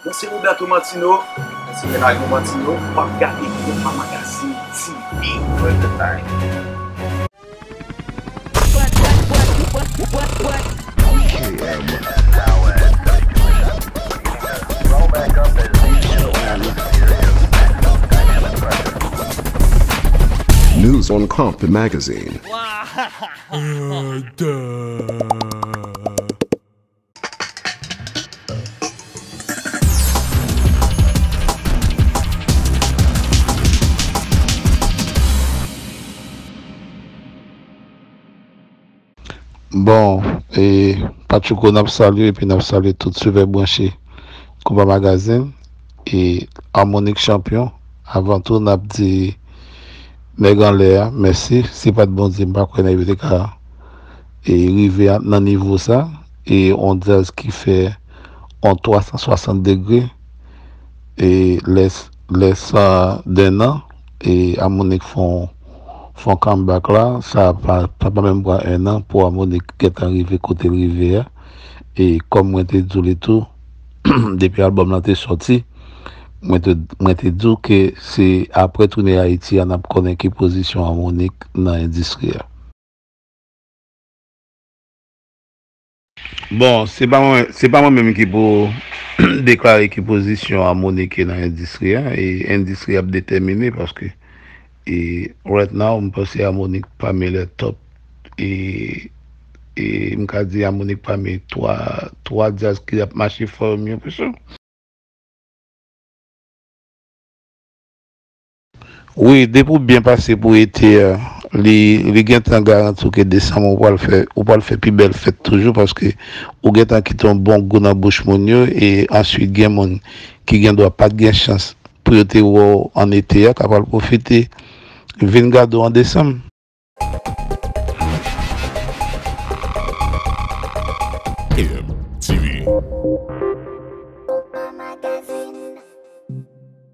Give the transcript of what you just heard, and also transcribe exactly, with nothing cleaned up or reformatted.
Mwen se Roberto Martino. Mwen se Renario Martino. W ap gade Konpa Magazine T V. All the time. News on Konpa Magazine. Bon, e, Patchouko, n ap salye, epi n ap salye tout sivè branche Konpa Magazine, e, Harmonik chanpyon. Avan tou, n ap di nèg anlè a mèsi. Si pa t Bondye, m pa kwè nèg yo te ka, e, rive a, nan nivo sa. E, on djaz ki fè on twa san swasant degre. E, lè, lè sa, de nan, e, Harmonik fè on, fè on comeback la, sa pa, sa pa menm pran en an pou Harmonik gentan rive kote l rive a. E kòm mwen te di w li tou, depi albòm lan te sòti, mwen te, mwen te di w ke se apre tounen Ayiti a n ap konnen ki pozisyon Harmonik nan endistri a. Bon, se pa mwen, se pa mwen menm ki pou deklare ki pozisyon Harmonik ye nan endistri a, e endistri ap detèmine paske, e, right now, m panse Harmonik pami le top, e, e m ka di Harmonik pami twa, twa djaz ki ap mache fò yo, for sure. Wi, depi w byen pase pou ete a, li, li gentan garanti w ke desanm ou pral fè, ou pral fè pi bèl fèt toujou, paske ou gentan kite yon bon gou nan bouch moun yo, e answit gen moun ki gen dwa pa t gen chans pou yo te wè w an ete a, ka pral pwofite vin gade w an desanm. M T V.